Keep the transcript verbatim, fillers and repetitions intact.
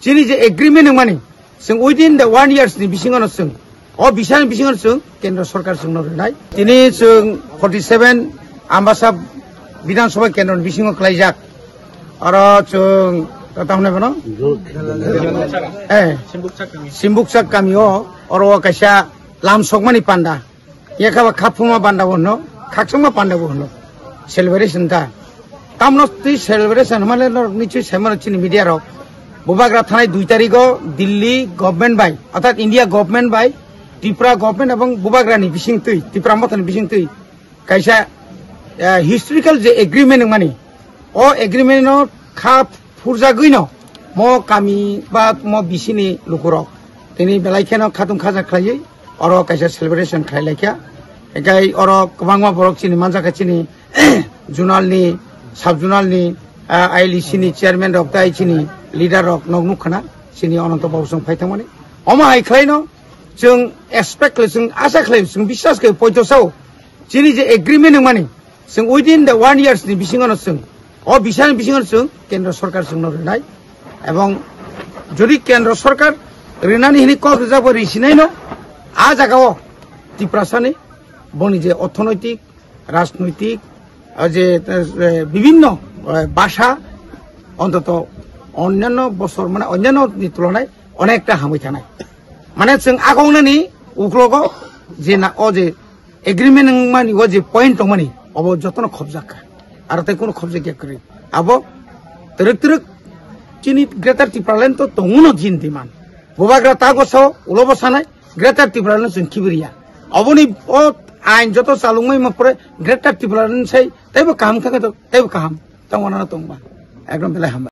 Chini je agreement wngmani, chwng within the one years ni bisingo no chwng, o bisani bisingo no chwng kendra sarkar chwngno rwnai. Tini chwng forty seven Ambasa Bidhan Sabha kendra ni bisingo klaijak. Oro chwng, tamo hwnwi bono? Eh, Simbukchak kami o, oro o kaisa lam sokmani panda. Yakaba khapuma panda bo hwno, khaksongma panda bo hwno. Celebration ta. Tamno twi celebration hwnmale norok nichwi saimano chini media rok. Bubagra thanai dui tarigo Delhi government bai, orthat India government bai, Tripura government ebong Bubagrani bising twi, Tripura mothani bising twi kaisa, eh, historical je agreement wngmani, o agreement no kha phurjagwino mo kami ba mo bisini lukurok tini belai kheno khatung khaja khlaiwi oro kaisa celebration khlai laikha. Ekai oro kwbangma borok chini manjakha chini zonal ni, sub zonal ni, ah, I L C ni chairman rok tai chini leader rok nok nukhana chini Ananto Babu song phai thangmani. Omo hai khlaino chwng expect khlai, chwng asa khlai, chwng biswas khlai poito sao. Chini je agreement wngmani, chwng within the one years ni bisingo no chwng, o bisani bisingo no chwng kendra sarkar chwngno rwnai. Ebong jodi kendra sarkar rwnani hini kok rijak bo risinaino, a jagao Tiprasani boni je orthonoitik, rajnoitik, o je, eh, bibhinno, eh, bhasha, ontoto onnanno bosor, mane onnanno ni tulonai onekta hamwi thanai. Mane chwng agongnani uklogo je na o je agreement wngmani o je point tongmani obo jotono khopjak kha. Aro tei kunu khopjak ya kwrwi. Abo twrwk twrwk chini Greater Tipraland to tonguno jin diman. Bubagra tago sao ulobo sanai Greater Tipraland chwng khibiriya. Oboni o ain joto chalungmai ma pore Greater Tipraland sai teibo kaham kha khe to teibo kaham. Tongwana tongba. Ekdom belai hambai.